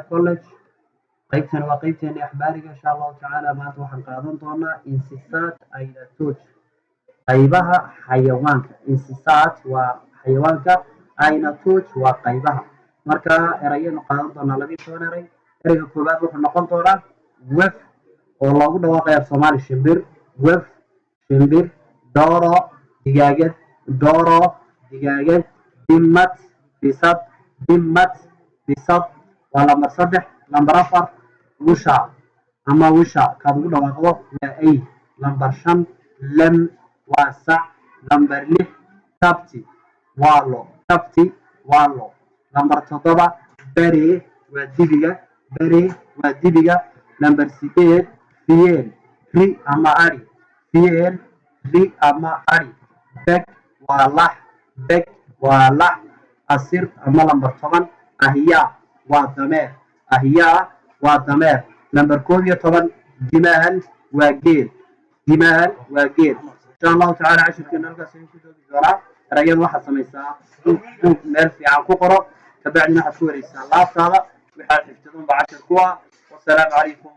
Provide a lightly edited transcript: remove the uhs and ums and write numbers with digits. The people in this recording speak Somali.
College. Qaybtani waa qaybteeni axbaariga. Insha Allahu tacaala maanta waxaan qaadan doonaa እንስሳት አይነቶች, qaybaha xayawaanka. እንስሳት waa xayawaanka, አይነቶች waa qaybaha. Marka erayaynu qaadan doonaa 12 eray. Ereyga koowaad wuxuu noqon doonaa ወፍ, oo loogu dhawaaqaya Soomaali shimbir. ወፍ, shimbir. ዶሮ, digaagad. ዶሮ, digaagad. ድመት, bisad. ድመት, bisad, waa lambar 3. Lambar 4, ውሻ ama ውሻ kaad ugu dhawaaqdo, waa ey. Lambar 5, ላም, waa sac. Lambar 6, ከብት, waa lo. ከብት waa lo. Lambar 7, በሬ, waa dibiga. በሬ waa dibiga. Lambar 8, ፍየል, ri ama ari. ፍየል, ri ama ari. በግ waa lax. በግ waa lax. 10 ama lambar 10, አህያ, waa dameer. አህያ waa dameer. Lambar 11, ግመል, waa geel. ግመል waa geel. Insha Allahu tacala cashirkeena halkaas ayuu ku joogi doonaa. Erayada waxaad samaysaa buug, meel fiican ku qoro, kabacdina waxaad ku wareysaa laabtaada. Waxaad xifdidunba cashir ku ah. Wasalaamu calaykum.